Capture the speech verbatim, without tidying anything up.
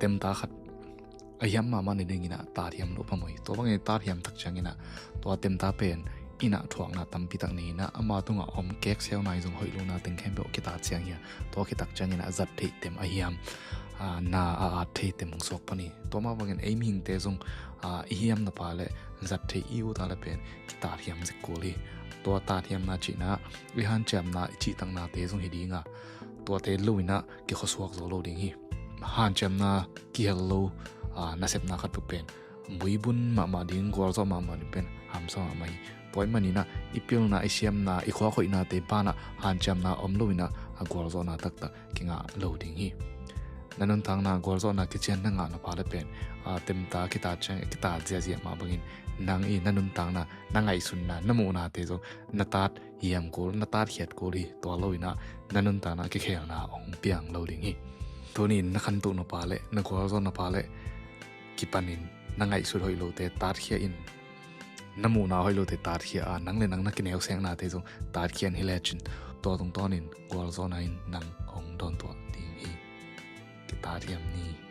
temta khat a hiam mahmah ni dingin ah tat hiam loh phamawh hi. Tua bangin tat hiam tak ciangin ah tua temta pen in ah thuakna tampi tak nei in ah ama tungah om kek siauna i zong hoih lohna teng khempeuh kitat ciang hi a, tua kitat ciangin ah zat theih tem a hiam, aa, na a at theih tem hong suak pan hi. Tua mah bangin ei mihingte zong, aa, i hiam na pha leh zat theih i ut a leh pen kitat hiam zik kul hi. Tua tat hiamna cihna i hanciamna i cihtaknate zong hi ding a, tuate lo in ah kikhuasuak zo lo ding hi. Hanciamna kihel lo, aa, nasepna khat peuh pen buibun mahmah ding, gualzawh mahmah ding pen hamsa mahmah hi. Tua ahih manin ah i pilna, i siamna, i khuakhoihnate banah hanciamna om lo in ah a gualzawhna taktak kingah lo ding hi. Na nuntakna gualzawhna kician na ngah na pha leh pen, aa, temta kitat ciang, kitat ziahziah mah bangin nang i na nuntakna, na ngaihsutna, na muhnate zong na tat hiam kul, na tat khiat kul hi. Tua lo in ah na nuntakna kikhelna hong piang lo ding hi. Tuni in na khantoh na pha leh, na gualzawh na pha leh kipanin na ngaihsut hoih lote tatkhia in, na muhna hoih lote tatkhia a, nang le nang na kineuseknate zong tatkhia in, hi lecin tua tungtawnin gualzawhna in nang hong dawntuah ding hi. Kitat hiam ni.